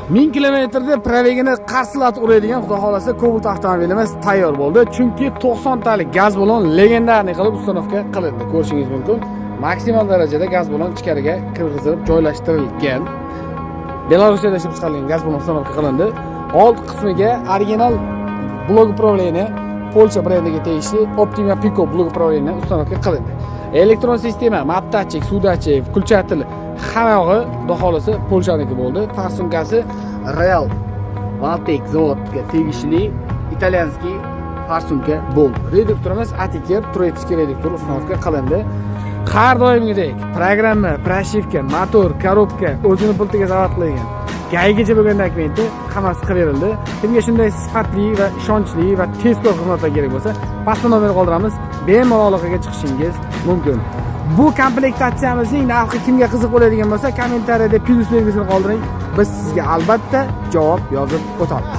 1000 kilometrda пробег ini qarsillatib uradigan, xudo xohlasa, Cobalt avtomobilimiz tayyor bo'ldi. Chunki 90 talik gaz balon легендарный qilib установка qilindi. Ko'rishingiz mumkin. Maksimal darajada gaz balon ichkariga kirgizilib joylashtirilgan. Belarusiyada ishlab chiqarilgan gaz balon установка qilindi. Old qismiga original блок управления, Polsha brendiga tegishli Optima Pico блок управления установка qilindi. Elektron sistema, map датчик, suv датчик, включатель, hamma yog'i, xudo xohlasa, Polshaniki bo'ldi. Форсунка si Real Valtek zavodga tegishli итальянский форсунка bo'ldi. Reduktorimiz Atiker турецкий reduktor установка qilindi. Har doimgidek programma, прошивка, motor, коробка o'zini pultiga zavod qilingan. ГАИ gacha bo'lgan dokumenti hammasi qilib berildi. Kimga shunday sifatli va ishonchli va tezkor xizmatlar kerak bo'lsa, pastda nomer qoldiramiz. Bemalol aloqaga chiqishingiz mumkin. Bu komplektatsiyamizning narxi kimga qiziq bo'ladigan bo'lsa, kommentariyada plyus belgisini qoldiring. Biz sizga albatta javob yozib o'tamiz.